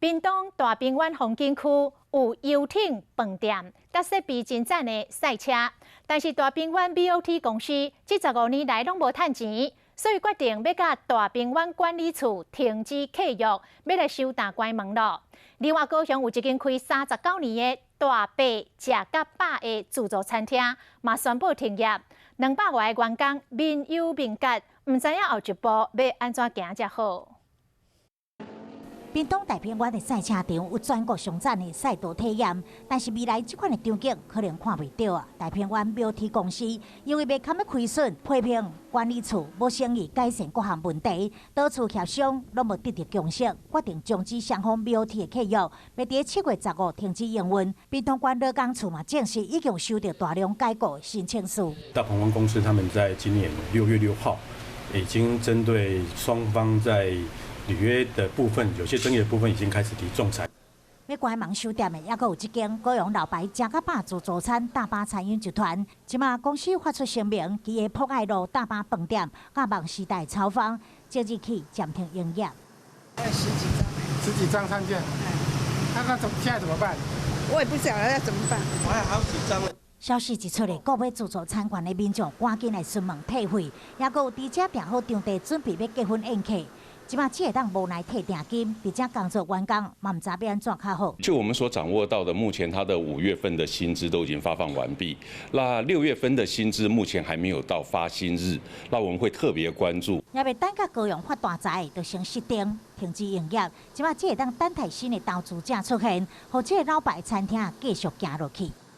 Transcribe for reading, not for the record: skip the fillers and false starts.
屏東大平灣風景區有遊艇飯店，佮設備真讚的賽車，但是大平灣 BOT 公司這15年來攏無趁錢，所以決定欲佮大平灣管理處停止契約，欲來收擔關門囉。另外，高雄有一間開39年的大伯食甲飽的自助餐廳，嘛宣布停業，200外個員工面憂面結，毋知影後一步欲按怎行才好。屏東大平灣的賽車場有全國上讚的賽道體驗，但是未來這款的場景可能看袂著啊！大平灣 BOT 公司因為袂堪欲虧損，批評管理處無誠意改善各項問題，多次協商攏無得著共識，決定終止雙方 BOT 的契約，欲佇7月15停止營運。屏東縣勞工處嘛證實已經收著大量解雇申請書。大鵬灣公司他們在今年6月6號已經針對雙方在履約的部分，有些爭議的部分已經開始提仲裁。欲關門收店的，猶閣有這間高雄老牌食甲飽自助餐大巴餐飲集團。這馬公司發出聲明，旗下博愛路大巴飯店佮夢時代炒房，即日起暫停營業。十幾張，十幾張餐券。那怎現在怎麼辦？我也不曉得要怎麼辦。我還有好幾張。消息一出來，購買自助餐券的民眾趕緊來詢問退費，猶閣有佇遮訂好場地，準備欲結婚宴客。這馬只會當無奈退訂金，佇遮工作員工嘛毋知欲按怎較好。就我們所掌握到的，目前他的5月份的薪資都已經發放完畢，那6月份的薪資目前還沒有到發薪日，那我們會特別關注。猶未等佮高雄發大財，就先熄燈停止營業。這馬只會當等待新的投資者出現，予這个老牌餐廳繼續行落去。